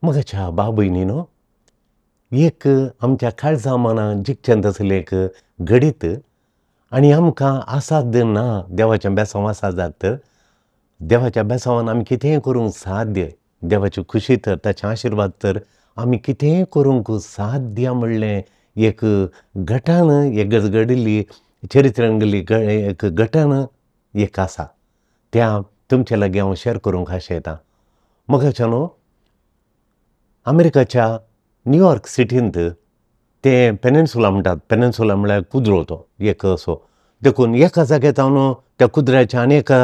म्हज्या बाबयनी न्हू एक आमच्या काळजा मनां जिखचें तसलें एक घडीत आनी आमकां आसाद ना देवाचें बेसांव आसा जात तर देवाच्या बेसांवान आमी कितेंय करूंक साध्य, देवाची खुशी तर ताचे आशिर्वाद तर आमी कितेंय करूंक साध्य म्हणलें एक घटन एक घडिल्ली चरित्रान गेल्ली एक घटन एक आसा त्या तुमचे लागीं हांव शेअर करूंक आशेतां. मोगाच्या न्हू अमेरिकाच्या न्यूयॉर्क सिटींत तें पेनिन्सुला म्हणटात, पेनिन्सुला म्हळ्यार कुदळो तो एक असो, देखून एका जाग्यार जावन त्या कुदळ्याच्या आनी एका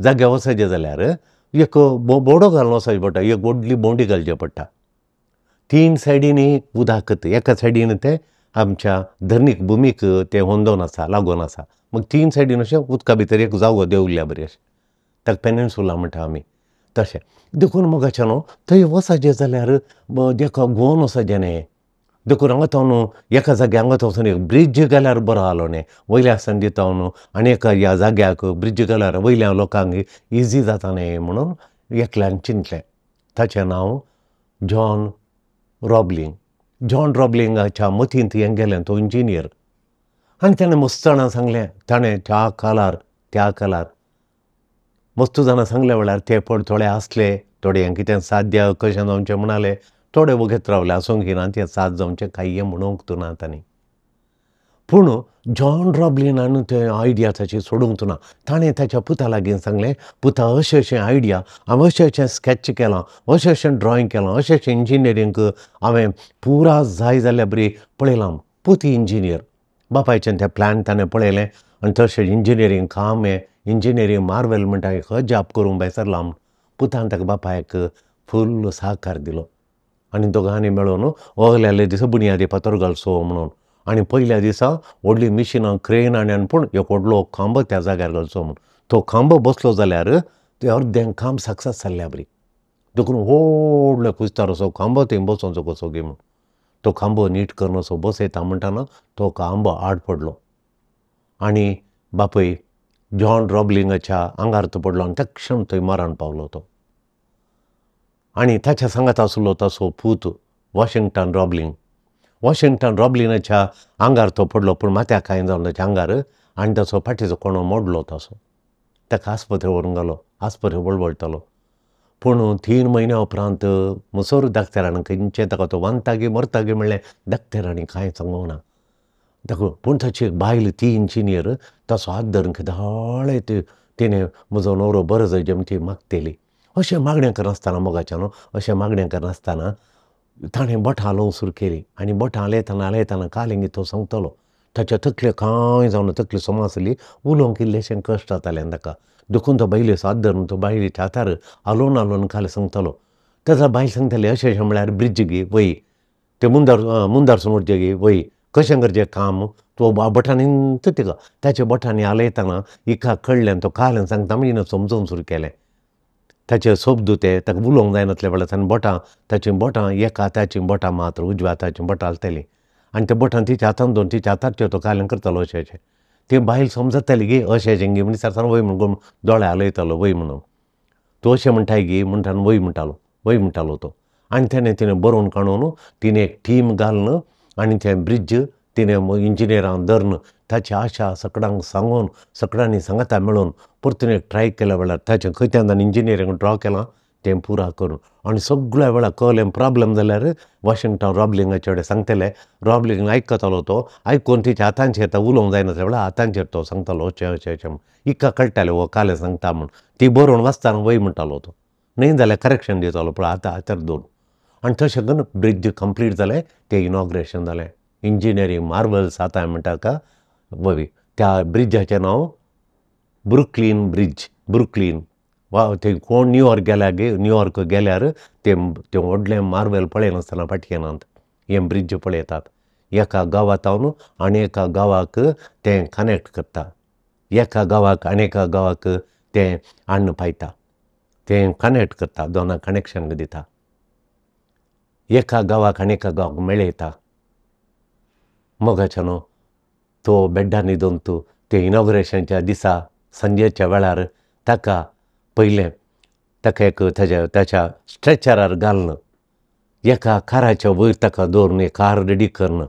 जाग्यार वचचें जाल्यार एक बोडो घालून वचचें पडटा, एक व्हडली बोंडी घालची पडटा. तीन सायडींनी उदक, एका सायडीन तें आमच्या धरणीक भुमीक तें होंदोन आसा, लागून आसा. मग तीन सायडीन अशें उदका भितर एक जागो देंवल्ल्या बरी अशें, ताका पेनिन्सुला म्हणटा आमी तशें. देखून मोगाच्या न्हू थंय वचचें जाल्यार एका गोवन वचचें न्ही, देखून हांगा थावन एका जाग्यार हांगा थंयसून एक ब्रिज घाल्यार बरो आसलो न्ही, वयल्या संदी थावन आनी एका ह्या जाग्याक ब्रिज घाल्यार वयल्या लोकांक इजी जाता न्ही म्हणून एकल्यान चिंतलें. ताचें नांव जॉन रॉबलिंग. जॉन रॉबलिंगाच्या मतींत हें गेलें, तो इंजिनियर, आनी ताणें मस्त जाणां सांगलें. ताणें त्या काळार मस्त जाणां सांगल्या वेळार ते पण थोडे आसले, थोडे हें कितें साध्य कशें जावचें म्हणाले, थोडे वगत रावले आसूंक ना तें साथ जावचें कांय म्हणूंक ना तांणी. पूण जॉन रॉबलिनान ते आयडिया ताची सोडूंक ना. ताणें ताच्या पुता लागीं सांगलें, पुता अशें अशें आयडिया हांवें अशें अशें स्कॅच केलां, अशें अशें ड्रॉइंग केलां, अशें अशें इंजिनियरींग हांवें पुरा जाय जाल्यार बरी पळयलां. पूत इंजिनियर, बापायचें तें प्लॅन ताणें पळयलें आनी तशें इंजिनियरींग काम हें इंजिनियरींग मार्वेल म्हणटा एक अजाप करूंक भायर सरलां. पुतान ताका बापायक फुल्ल सहकार दिलो आनी दोगांनी मेळून वगल्याले दिसा बुन्यादी फातर घालचो म्हणून, आनी पयल्या दिसा व्हडली मिशिनां क्रेन आनी पूण एक व्हडलो खांबो त्या जाग्यार घालचो म्हूण. तो खांबो बसलो जाल्यार तें अर्दें काम सक्सेस जाल्ल्या बरी. देखून व्हडलो कुस्तार असो खांबो थंय बसोवचो कसो गी म्हूण तो खांबो नीट करून असो बसयता म्हणटना तो खांबो आड पडलो आनी बापूय जॉन रॉबलिंगाच्या आंगार तो पडलो आनी तक्षण थंय मरण पावलो तो. आनी ताच्या सांगात आसलो ताचो पूत वॉशिंग्टन रॉबलिंग. वॉशिंग्टन रॉबलिनाच्या आंगार तो पडलो, पूण माथ्याक कांय जावन ताच्या आंगार आनी ताचो फाटीचो कोणो मोडलो ताचो. ताका आस्पत्रे व्हरून घालो, आस्पत्रे वळवळटालो. पूण 3 म्हयन्या उपरांत मुसोर डाक्टरान खंयचें ताका तो वांदता गी मरता गी म्हणलें डाक्टरांनी कांय सांगूंक ना. पूण ताची एक बायल ती इंजिनियर ताचो हात धरून केदाळे तिणें म्हजो न्हवरो बरो जावचे म्हूण ती मागतली. अशें मागणें करनासतना मोगाच्या न्हू अशें मागणें करनासतना ताणें बोटां हालोवंक सुरू केली आनी बोटां हालयतना हालयतना कालेंगी तो सांगतालो. ताच्या तकले कांय जावन तकली समा आसली, उलोवंक इल्लेशें कश्ट जातालें ताका. देखून तो बायलेचो हात धरून तो बायलेच्या हातार हालोवन हालोवन काल सांगतालो. तेन्ना बायल सांगताली अशें अशें म्हळ्यार ब्रिज गी वय, ते मुंदारसून वचचें गी वय, कशें करचें काम तो बोटांनी तिका ताच्या बोटांनी हालयतना हिका कळ्ळें. तो काल सांगता म्हण हिणें समजून सुरू केलें. ताचे शब्द ते ताका उलोवंक जायनासले वेळार ताणें बोटां ताचीं बोटां एका हाताचीं बोटां मात्र उजव्या हाताचीं बोटां हालतलीं आनी त्या बोटां तिच्या हातान धरून तिच्या हाताचेर तो कालें करतालो अशें अशें. ती बायल समजताली गी अशें अशें गी म्हण विचारतना वय म्हणून दोळे हालयतालो वय म्हणून. तूं अशें म्हणटाय गी म्हणटा वय म्हणटालो, वय म्हणटालो तो. आनी तेणें तिणें बरोवन काडून तिणें एक टीम घालून आनी तें ब्रिज तिणें इंजिनियरांक धरून ताची आशा सगळ्यांक सांगून सगळ्यांनी सांगाता मेळून परतून एक ट्राय केल्या वेळार ताचें खंय ताणें इंजिनियरींग ड्रॉ केलां तें पुरा करून आनी सगळ्या वेळार कहलें प्रॉब्लम जाल्यार वॉशिंग्टन रॉबलिंगाचे कडेन सांगतले. रॉबलिंग आयकतालो तो, आयकून तिच्या हातांचेर तो उलोवंक जायनासल्या वेळार हातांचेर तो सांगतालो अशें अशें अशें म्हूण. हिका कळटालें हो कालें सांगता म्हूण. ती बरोवन वाचतना वय म्हणटालो तो, न्हय जाल्यार करेक्शन दितालो पळय हातार हातार धरून. आनी तशें करून ब्रिज कंप्लीट जालें, तें इनॉग्रेशन जालें. इंजिनियरींग मार्वल्स आतां म्हणटा ताका वय. त्या ब्रिजाचें नांव ब्रुकलीन ब्रिज, ब्रुकलीन. वा थंय कोण न्यूयॉर्क गेल्यार गे, न्यूयॉर्क गेल्यार तें तें व्हडलें मार्वेल पळयनासतना फाटी येनात, हें ब्रिज पळयतात. एका गांवांत आनी एका गांवाक तें कनेक्ट करता, एका गांवाक आनी एका गांवाक तें हाडून पायता, तें कनेक्ट करता, दोनां कनेक्शन दिता, एका गांवाक आनी एका गांवाक मेळयता. मोगाच्या न्हू तो बेड्डार न्हिदून तूं तें इनॉग्रेशनच्या दिसा सांजेच्या वेळार ताका पयलें ताका एक ताच्या ताच्या स्ट्रेचरार घालून एका काराच्या वयर ताका दवरून, एक कार रेडी करून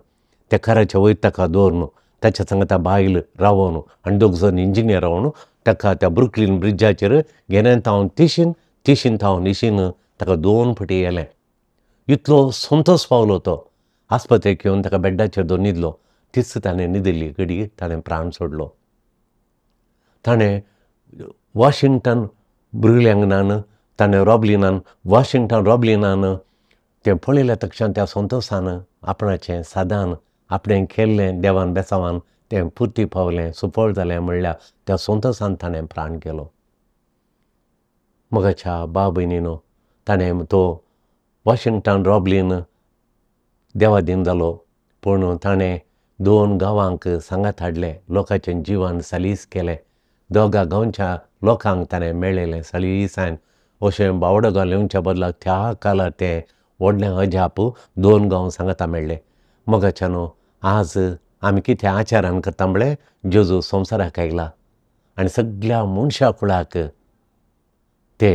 त्या काराच्या वयर ताका दवरून ताच्या सांगता बायल रावन आनी दोग जाण इंजिनियर रावन ताका त्या ब्रुकलीन ब्रिजाचेर घेण्यान थावन तिशीन, तिशीन थावन इशीन ताका 2 फावटी येलें. इतलो संतोश पावलो तो. आस्पत्रेक येवन ताका बेड्डाचेर दवरून न्हिदलो. तीच ताणें न्हिदिल्ली घडी ताणें प्राण सोडलो. ताणें वॉशिंग्टन ब्रुलँगनान, ताणें रॉबलिनान, वॉशिंग्टन रॉबलिनान तें पळयल्या तक्षण त्या संतोशान आपणाचें सादान आपणें केल्लें देवान बेसावान तें पुर्ती पावलें, सुफळ जालें म्हणल्यार त्या संतोशान ताणें प्राण केलो. मोगाच्या भाव भयणीनो, ताणें तो वॉशिंग्टन रॉबलीन देवादीन जालो, पूण ताणें 2 गांवांक सांगात हाडलें, लोकांचें जिवन सालीस केलें. 2 गांवच्या लोकांक ताणें मेळयलें सालिसान. अशें बावडो गांव येवच्या बदलाक त्या काळार तें व्हडलें अजाप 2 गांव सांगाता मेळ्ळे. मोगाच्यानो, आज आमी कितें आचारान करता म्हळ्यार जेजू संवसाराक आयला आनी सगळ्या मनशा कुळाक ते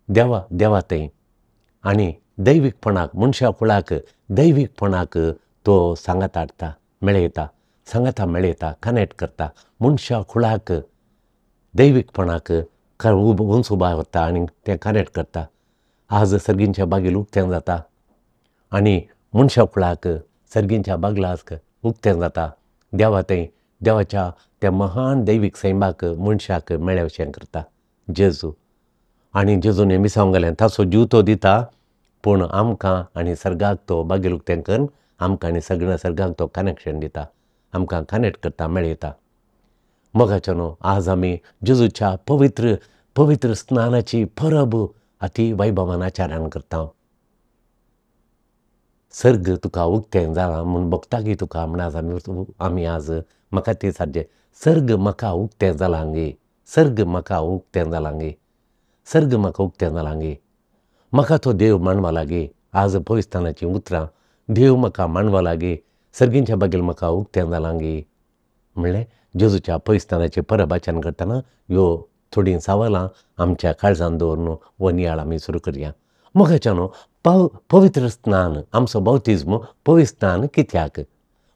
देवा देवा थंय आनी दैवीकपणाक, मनशा कुळाक दैवीकपणाक तो सांगात हाडटा, मेळयता, सांगाता मेळयता, कनेक्ट करता. मनशा कुळाक दैवीकपणाक उंच उबा वता आनी तें कनेक्ट करता. आज सर्गींच्या बागेल उक्तें जाता आनी मनशा कुळाक सर्गींच्या बागलाक उक्तें जाता. देवा थंय देवाच्या त्या महान दैवीक सैमाक मनशाक मेळोवचें करता जेजू. आनी जेजून हें मिसांव घालें, ताचो जीव तो दिता, पूण आमकां आनी सर्गाक तो बागेल उक्तें करून आमकां आनी सगळ्या सर्गाक तो कनेक्शन दिता, आमकां कनेक्ट करता, मेळयता. मोगाच्यानो, आज आमी जेजूच्या पवित्र पवित्र स्नानाची परब अती वैभवान आचारान करता. सर्ग तुका उक्तें जालां म्हूण भोगता गी तुका म्हण आज आमी आज म्हाका ती सारचें सर्ग म्हाका उक्तें जालां गे, सर्ग म्हाका उक्तें जालां गे, सर्ग म्हाका उक्तें जालां गे, म्हाका तो देव मांडवा लागी. आज पविस्तानाचीं उतरां, देव म्हाका मांडवा लागी, सर्गींच्या बागेल म्हाका उक्तें जालां गे म्हणलें. जेजूच्या पविस्तानाची परब आचरण करतना ह्यो थोडीं सवालां आमच्या काळजान दवरून हो नियाळ आमी सुरू करया. मोगाच्यानो, पवित्र स्नान आमचो बाप्तिज्म पवित्र स्नान कित्याक?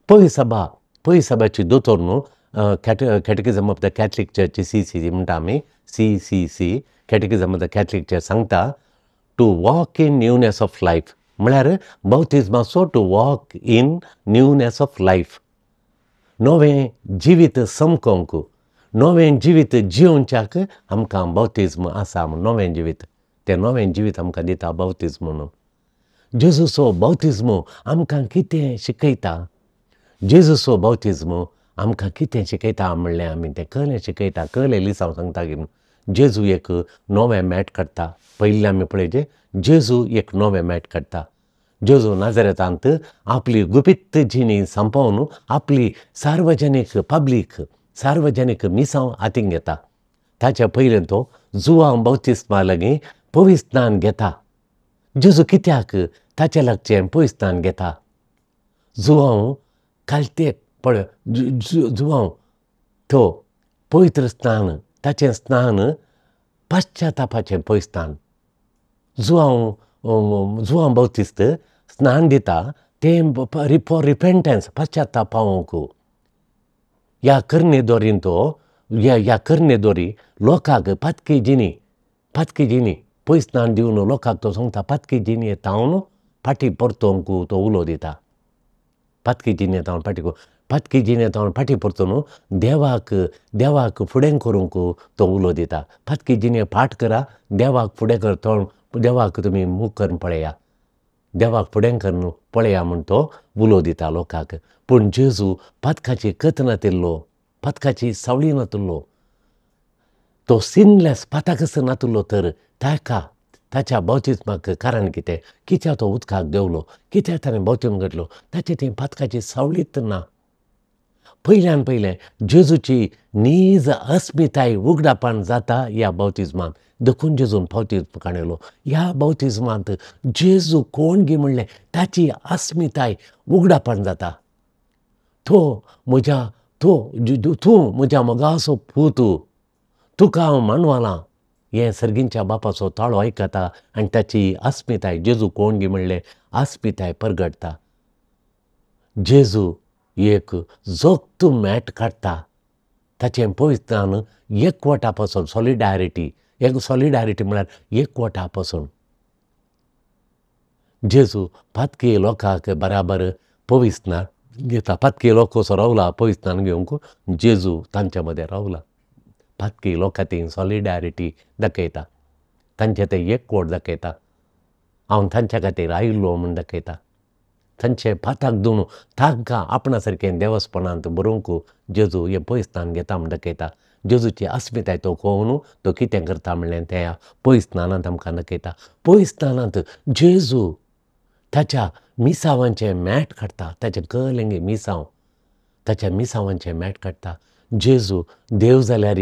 पवित्र सभा, पवित्र सभाची दोतोर न्हू catechism of the Catholic church, C C म्हणटा आमी, C C C catechism of the Catholic church सांगता to walk in newness of life, म्हळ्यार बाप्तिज्माचो to walk in newness of life, नवें जिवीत समकोंक, नवें जिवीत जियोवच्याक आमकां बाप्तिज्म आसा. नवें जिवीत, तें नवें जिवीत आमकां दिता बाप्तिज्म म्हणून. जेजूचो बाप्तिज्म आमकां कितें शिकयता? जेजूचो बाप्तिज्म आमकां कितें शिकयता म्हणलें आमी तें कहलें शिकयता, कहलें लिसांव सांगता की जेजू एक नवें मॅट काडटा. पयलीं आमी पळयचें, जेजू एक नवें मॅट काडटा. जेजू नाजरेतांत आपली गुपीत जिणी संपोवन आपली सार्वजनीक पब्लीक सार्वजनीक मिसांव हातीन घेता. ताच्या पयलें तो जुवांव बाप्तिस्मा लागीं पवित्र स्नान घेता. जेजू कित्याक ताच्या लागचें पवित्र स्नान घेता? जुवांव कालते पळय, जुवांव तो पवित्र स्नान, ताचें स्नान पश्चातापाचें पवित्र स्नान. जुवांव जुवांव बाप्तिस्त स्नान दिता तें फॉर रिपेंटन्स, पश्चाताप पावोवंक. ह्या करणे दोरीन तो ह्या करणे दोरी लोकांक पातकी जिणी, पातकी जिणी पयस स्नान दिवन लोकांक तो सांगता पातकी जिणी तावन फाटीं परतोवंक तो उलो दिता. पातकी जिणे तावन फाटीं, पातकी जिणे तावन फाटीं परतून देवाक देवाक फुडें करूंक तो उलो दिता. पातकी जिणे फाट करा, देवाक फुडें कर, तो देवाक तुमी मूख करून पळया, देवाक फुडें करून पळया म्हूण तो उलो दिता लोकांक. पूण जेजू पातकाची कत नातिल्लो, पातकाची सावळी नातिल्लो, तो सिनलेस पाताकच नातिल्लो, तर ताका ताच्या बाप्तिज्माक कारण कितें? कित्याक तो उदकाक देंवलो, कित्याक ताणें बाप्तिज्म घेतलो? ताचें ती पातकाची सावळीच ना. पयल्यान पयलें जेजूची नीज अस्मिताय उगडापण जाता ह्या बाप्तिज्मांत. देखून जेजून बाप्तिज्म काणयलो. ह्या बाप्तिज्मांत जेजू कोण गी म्हणलें ताची अस्मिताय उगडापण जाता. तो म्हज्या तो तूं म्हज्या मोगाचो पूत, तुका हांव मानवलां, हें सर्गींच्या बापाचो ताळो आयकता आनी ताची अस्मिताय, जेजू कोण गी म्हणलें अस्मिताय परगटता। जेजू एक जोक्त मॅट काडटा, ताचें पवित्रतान एकवटा पासून सॉलिडारिटी, एक सॉलिडारिटी म्हळ्यार एकवटा पासून जेजू पातकी लोकांक बराबर पवित्रतान घेता। पातकी लोक कसो रावला पवित्रतान घेवंक जेजू तांच्या मदें रावला। पातकी लोकां ती सॉलिडारिटी दाखयता, तांचें तें एकवट दाखयता, हांव तांच्या खातीर आयिल्लो म्हूण दाखयता। तांचे पाताक धुवन तांकां आपणा सारकें देवस्पणांत बरोवंक जेजू हें पवित्रतान घेता म्हूण दाखयता। जेजूची अस्मिताय तो कोण तो कितें करता म्हणलें तें पवित्रतानांत आमकां दाखयता। पवित्रतानांत जेजू ताच्या मिसावांचें मॅट काडटा, ताचें कळ्ळें गे मिसांव, ताच्या मिसावांचें मॅट काडटा। जेजू देव जाल्यार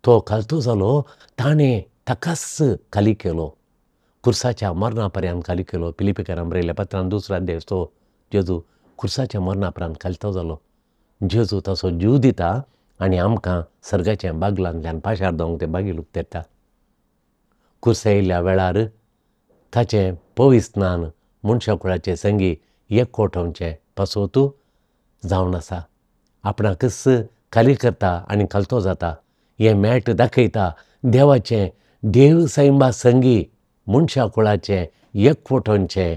तो खालतो जालो, ताणें ताकाच खाली केलो, खुर्साच्या मरणा पर्यंत खाली केलो। फिलिपीकारां बरयल्ल्या पत्रान दुसरा अध्याय तो जेजू खुर्साच्या मरणा पर्यंत खालतो जालो। जेजू ताचो जीव दिता आनी आमकां सर्गाच्या बागलांतल्यान पाशार जावंक तें बागील उक्तेता। खुर्सा येयल्ल्या वेळार ताचें पवित्रतान मनशा कुळाचे संगी एकवटोवचें पासत जावन आसा। आपणाकच खाली करता आनी खालतो जाता। हें मॅट दाखयता देवाचें, देव सैमा संगी मनशा कुळाचें एकवटोवचें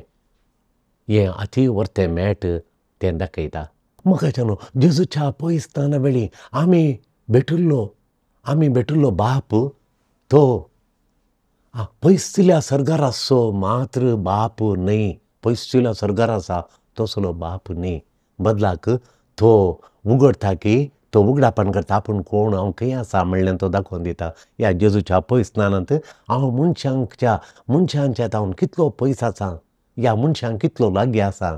हें अती वर्तें मॅट तें दाखयता। मोगाच्यानो, जेजूच्या पवित्रताना वेळी आमी भेटिल्लो बाप तो पयसुल्ल्या सर्गार आसचो मात्र बाप न्हय, पयसुल्ल्या सर्गार आसा तसलो बाप न्हय, बदलाक तो उगडटा की तो उगडापण करता, आपूण कोण, हांव खंय आसा म्हणलें तो दाखोवन दिता। ह्या जेजूच्या पवित्रतानांत हांव मनशांच्या तावन कितलो पयस आसा, ह्या मनशांक कितलो लागीं आसा।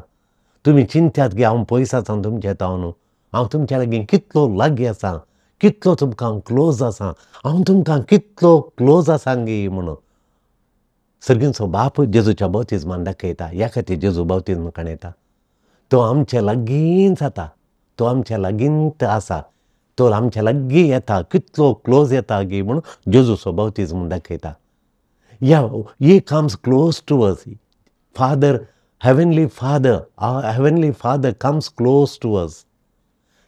तुमी चिंत्यात की हांव पयस आसा तुमच्या तावन, हांव तुमच्या लागीं कितलो लागीं आसा, कितलो तुमकां क्लोज आसा, हांव तुमकां कितलो क्लोज आसा गी म्हणून सर्गींचो बाप जेजूच्या बाप्तिज्मान दाखयता। ह्या खातीर जेजू बाप्तिज्म काणयता। तो आमच्या लागींच जाता, तो आमच्या लागींत आसा, तो आमच्या लागीं येता, कितलो क्लोज येता गी म्हणून जेजूचो बाप्तिज्म दाखयता। या he comes close to us, father, heavenly father, our heavenly father comes close to us.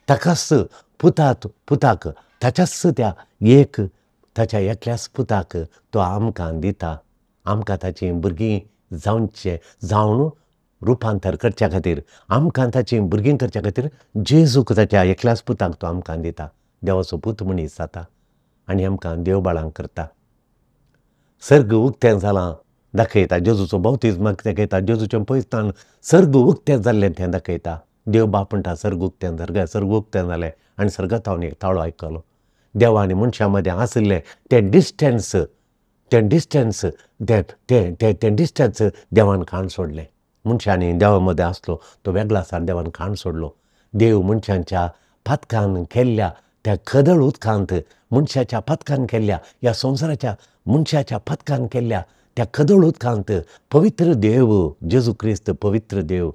ताकाच पुताक ताच्याच त्या एक ताच्या एकल्याच पुताक तो आमकां दिता, आमकां ताचीं भुरगीं जावचें जावन रुपांतर करच्या खातीर, आमकां ताचीं भुरगीं करच्या खातीर जेजूक ताच्या एकल्याच पुताक तो आमकां दिता। देवाचो पूत मनीस जाता आनी आमकां देवबाळांक करता। सर्ग उक्तें जालां दाखयता, जेजूचो बाप्तिज्म दाखयता, जेजूचें पवित्रतान सर्ग उक्तें जाल्लें तें दाखयता। देव बाप म्हणटा सर्ग उक्तें, सर्ग उक्तें जालें आनी सर्गांत एक ताळो आयकलो। देवा आनी मनशां मदें आशिल्लें तें डिस्टन्स, तें डिस्टन्स, तें तें तें तें डिस्टन्स देवान काण सोडलें। मनशांनी देवा मदें आसलो तो वेगळो आसा, देवान काण सोडलो। देव मनशांच्या पातकान केल्ल्या त्या खदळ उदकांत, मनशाच्या पातकान केल्ल्या ह्या संवसाराच्या मनशाच्या पातकान केल्ल्या त्या खदळ उदकांत पवित्र देव जेजू क्रिस्त पवित्र देव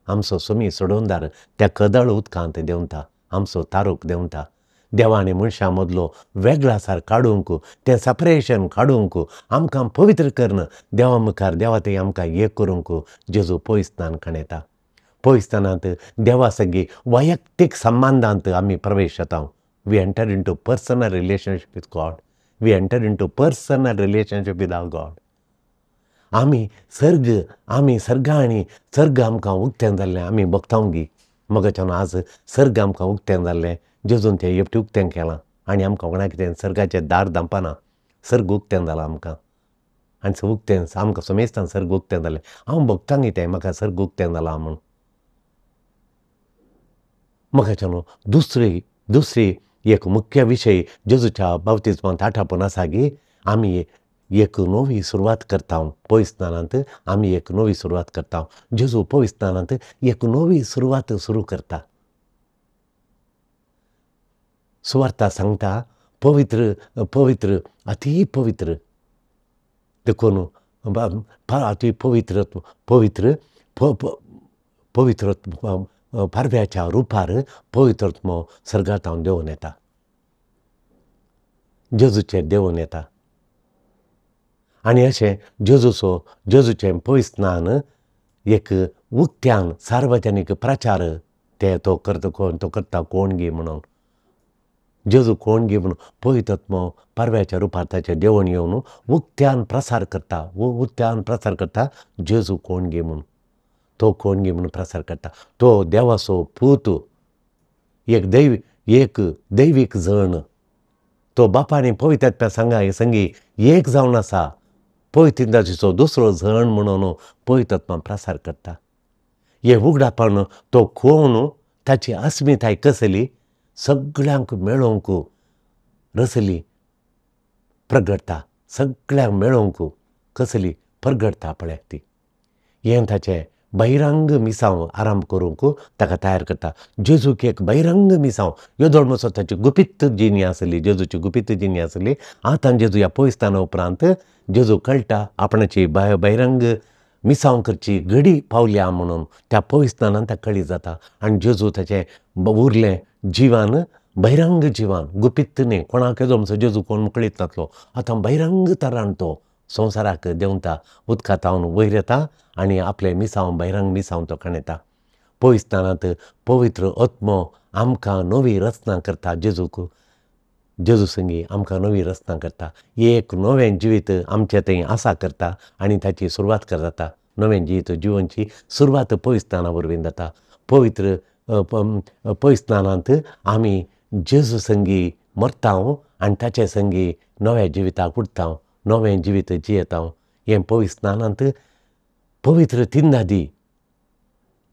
आमचो सोमी सोडोवंदार त्या खदळ उदकांत देंवता, आमचो तारूक देंवता। देवा आनी मनशां मदलो वेगळा सार काडूंक, तें सेपरेशन काडूंक, आमकां पवित्र करून देवा मुखार देवा थंय आमकां एक करूंक जेजू पवित्रतान काणयता। पवित्रतानांत देवा संगी वैयक्तीक संबंदांत आमी प्रवेश जाता। We enter into personal relationship with God, we enter into personal relationship with our God. आमी सर्ग, आमी सर्ग आनी सर्ग आमकां उक्तें जाल्लें आमी भोगता गी। मगच्यान आज सर्ग आमकां उक्तें जाल्लें, जेजून तें एकटें उक्तें केलां आनी आमकां कोणा कितें सर्गाचें दार धांपना, सर्ग उक्तें जालां आमकां आनी उक्तें आमकां समेस्तान सर्ग उक्तें जालें। हांव भोगता गी तें म्हाका सर्ग उक्तें जालां म्हूण। मगच्यान दुसरी एक मुख्य विशय जेजूच्या बाप्तिज्मांत आठापून आसा की आमी एक नवी सुरवात करता। पवित्रतानांत आमी एक नवी सुरवात करता। जेजू पवित्रतानांत एक नवी सुरवात सुरू करता। सुवार्ता सांगता पवित्र पवित्र अति पवित्र, देखून अति पवित्र पवित्र पवित्र पारव्याच्या रुपार पवित्रत्म सर्गांत देंवून येता, जेजूचेर देंवून येता। आनी अशें जेजूचो जेजूचें पयस्नान एक उक्त्यान सार्वजनीक प्रचार ते तो करता कोण तो करता कोण गी म्हणून जेजू कोण गी म्हणून पवित्र पारव्याच्या रुपार ताचें देवण येवन उक्त्यान प्रसार करता, उक्त्यान प्रसार करता जेजू कोण गी म्हणून, तो कोण गी म्हणून प्रसार करता. तो देवाचो पूत, एक एक दैवीक जण, तो बापा आनी पवित्र आत्म्या सांगा संगी एक जावन आसा, पवित्र आत्म्याचो दुसरो जण म्हणून पवित्र आत्मा प्रसार करता. हे उगडापण तो कोण, ताची अस्मिताय कसली सगळ्यांक मेळोवंक रसली प्रगटता, सगळ्यांक मेळोवंक कसली प्रगटता पळयात ती. हें ताचें बहिरंग मिसांव आरंभ करूंक ताका तयार करता. जेजूक एक बहिरंग मिसांव येदोळ म्हणसर ताची गुपीत जिणी आसली, जेजूची गुपीत जिणी आसली. आतां जेजू ह्या पयस्ताना उपरांत जेजू कळटा आपणाची बहिरंग मिसांव करची घडी पावल्या म्हणून त्या पयस्तानान ताका कळी जाता. आनी जेजू ताचें उरलें जिवान बहिरंग जिवान, गुपीत न्ही, कोणाक येदो म्हणसर जेजू कोण कळीत नासलो. आतां बहिरंग तरान तो संवसाराक देंवता, उदका तावन वयर येता आनी आपलें मिसांव बहिरंग मिसांव तो खणयता. पवित्रस्थानांत पवित्र आत्मो आमकां नवी रचना करता, जेजूक जेजू संगी आमकां नवी रचना करता, एक नवें जिवीत आमचें थंय आसा करता आनी ताची सुरवात करता. नवें जिवीत जिवनची सुरवात पवित्रस्थाना वरवीं जाता. पवित्र पवित्रस्थानांत आमी जेजू संगी मरता आनी ताचे संगी नव्या जिविताक उठता, नवें जिवीत जियेता. हें पवित्रस्थानांत पवित्र तिन्नादी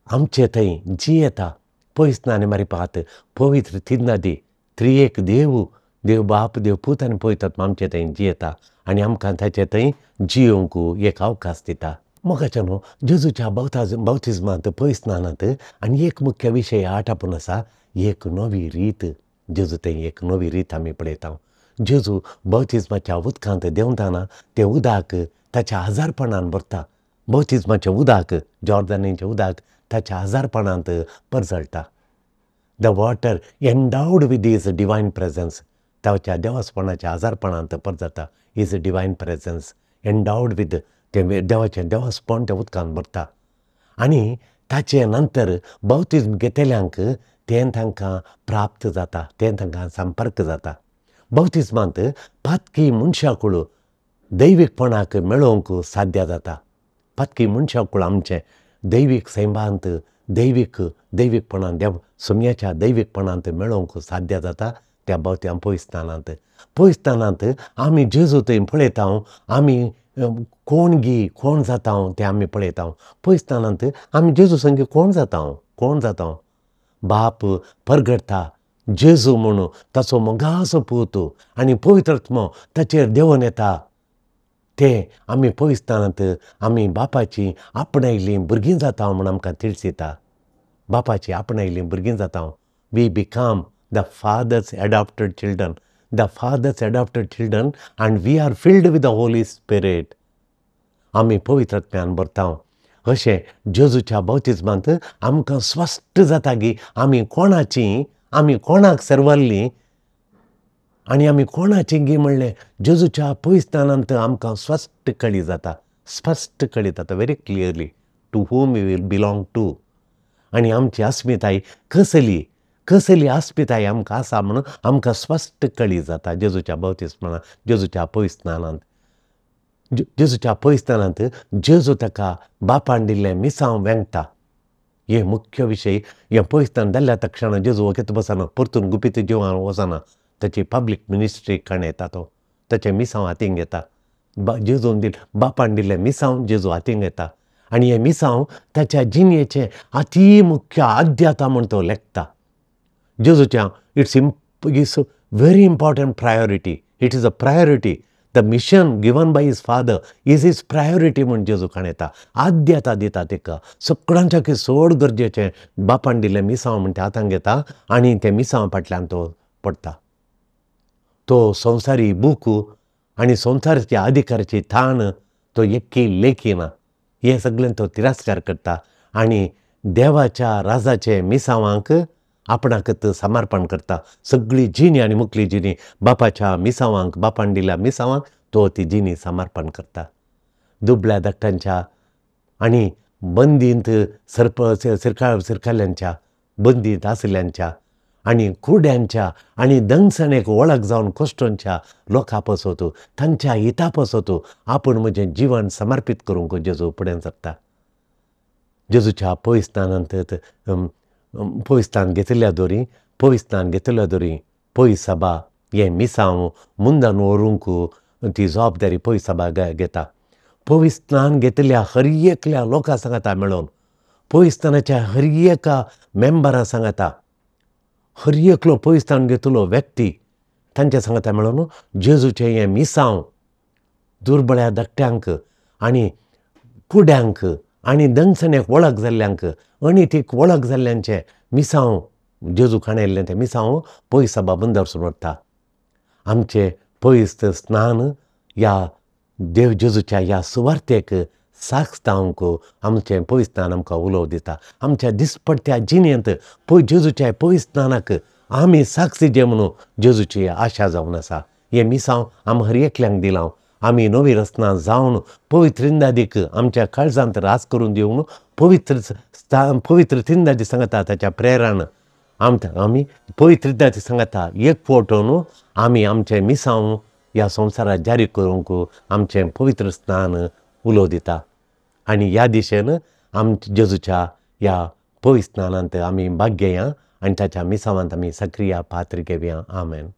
आमचे थंय जियेता. पवित्रस्थान मारिपात पवित्र तिन्नादी त्रिएक देव, देव बाप, देव पूत आनी पवित्र आत्मा आमचे थंय जियेता आनी आमकां ताचे थंय जियोवंक एक अवकाश दिता. मोगाच्या न्हू जेजूच्या बाप्तिज्मांत पवित्रस्थानांत आनी एक मुख्य विशय आटापून आसा, एक नवी रीत. जेजू थंय एक नवी रीत आमी पळयता. जेजू बाप्तिज्माच्या उदकांत देंवतना तें उदक ताच्या आजारपणान भरता. बाप्तिज्माचें उदक, जॉर्दनीचें उदक ताच्या आजारपणांत परजळटा. The water endowed with his divine presence, ताच्या देवासपणाच्या आजारपणांत परजळटा. His divine presence endowed with, तें देवाचें देवासपण त्या उदकांत भरता. आनी ताचे नंतर बाप्तिज्म घेतल्यांक तें तांकां प्राप्त जाता, तें तांकां संपर्क जाता. बाप्तिज्मांत पातकी मनशाकूळ दैवीकपणाक मेळोवंक साध्य जाता. पातकी मनशाकूळ आमचें दैवीक सैमांत दैवीकपणान देव सोम्याच्या दैवीकपणांत मेळोवंक साध्य जाता त्या बाप्तिज्म पवित्रस्थानांत. पवित्रस्थानांत आमी जेजू थंय पळयता, आमी कोण गी कोण जाता तें आमी पळयता. पवित्रस्थानांत आमी जेजू संगी कोण जाता, कोण जाता. बाप परगटता जेजू म्हणून ताचो मोगाचो पूत आनी पवित्र आत्मो ताचेर देंवन येता. तें आमी पवित्रस्थानांत आमी बापाची आपणायल्लीं भुरगीं जाता म्हूण आमकां तिळसिता. बापाची आपणायल्लीं भुरगीं जाता. We become the father's adopted children, the father's adopted children and we are filled with the Holy Spirit. आमी पवित्र आत्म्यान भरता. अशें जेजूच्या बाप्तिज्मांत आमकां स्पश्ट जाता की आमी कोणाची, आमी कोणाक सर्वल्लीं आनी आमी कोणाची गी म्हणलें जेजूच्या पवित्रस्थानांत आमकां स्पश्ट कळी जाता, स्पश्ट कळी जाता, very clearly to whom we will belong to. आनी आमची अस्मिताय कसली, कसली अस्मिताय आमकां आसा म्हणून आमकां स्पश्ट कळी जाता जेजूच्या बाप्तिज्मांत, जेजूच्या पवित्रस्थानांत. जेजूच्या पवित्रस्थानांत जेजू ताका बापान दिल्लें मिसांव वेंगता. हे मुख्य विशय. हें पवित्रस्थान जाल्ल्या तक्षणा जेजू वखेत बसना, परतून गुपीत जिवान वचना, ताची पब्लीक मिनिस्ट्री कण येता. तो ताचें मिसांव हातीन घेता. जेजून दिल बापान दिल्लें मिसांव जेजू हातीन घेता आनी हें मिसांव ताच्या जिणेचें अती मुख्य आद्यता म्हूण तो लेखता. जेजूच्या it's very important priority, it is a priority. The mission given by his father is his priority म्हूण जेजू कणयता, आद्यता दिता ताका. सगळ्यांच्याकूय चड गरजेचें बापान दिल्लें मिसांव म्हण तें हातान घेता आनी तें मिसांव फाटल्यान तो पडटा. तो संवसारी बूक आनी संवसाराच्या अधिकाराची ताण तो एक्की लेखिना. हें सगळें तो तिरस्कार करता आनी देवाच्या राजाचे मिसांवांक आपणाकच समर्पण करता. सगळी जिणी आनी मुकली जिणी बापाच्या मिसांवांक, बापान दिल्ल्या मिसांवांक तो ती जिणी समर्पण करता. दुबळ्या धाकट्यांच्या आनी बंदींत सिरकाल्यांच्या बंदींत आशिल्ल्यांच्या आनी कुड्यांच्या आनी दंगसणेक वळख जावन कश्टांच्या लोकां पासत तांच्या हिता पासत आपूण म्हजें जिवन समर्पीत करूंक जेजू फुडें सरता. जेजूच्या पवित्रस्नानांत पवित्रस्नान घेतिल्ल्या दोरी पवित्रस्नान घेतिल्ल्या दोरी पवित्र सभा हें मिसांव मुंदान व्हरूंक ती जबाबदारी पवित्र सभा घेता. पवित्रस्नान घेतिल्ल्या हर एकल्या लोकां सांगाता मेळोवन पवित्रस्नानाच्या हर एका मेंबरा सांगाता हर एकलो पवित्रस्नान घेतलो व्यक्ती तांच्या सांगाता मेळोवन जेजूचें हें मिसांव दुर्बळ्या धाकट्यांक आनी कुड्यांक आनी दंगसणेक वळख जाल्ल्यांक अनितीक वळख जाल्ल्यांचें मिसांव जेजू खाणयल्लें तें मिसांव पवित्र सभा बंदरसून व्हरता. आमचें पवित्र स्नान ह्या देव जेजूच्या ह्या सुवार्तेक साक्ष जावंक आमचें पवित्र स्नान आमकां उलोव दिता. आमच्या दिसपट्ट्या जिणेंत जेजूच्या पवित्र स्नानाक आमी साक्ष दिवचें म्हणून जेजूची आशा जावन आसा. हें मिसांव आमी हर एकल्यांक दिलां. आमी नवी रचना जावन पवित्र त्रिंदादीक आमच्या काळजांत रास करून दिवन पवित्र त्रिंदादी सांगता ताच्या प्रेरण आमी पवित्र त्रिंदादी सांगता एक फावट आमी आमचें मिसांव ह्या संवसारात जारी करूंक आमचें पवित्र स्नान उलो दिता. आनी ह्या दिशेन आमच्या जेजूच्या ह्या पवित्र स्नानांत आमी भाग घेया आनी ताच्या मिसांवांत आमी सक्रिय पात्र घेवया. आमेन.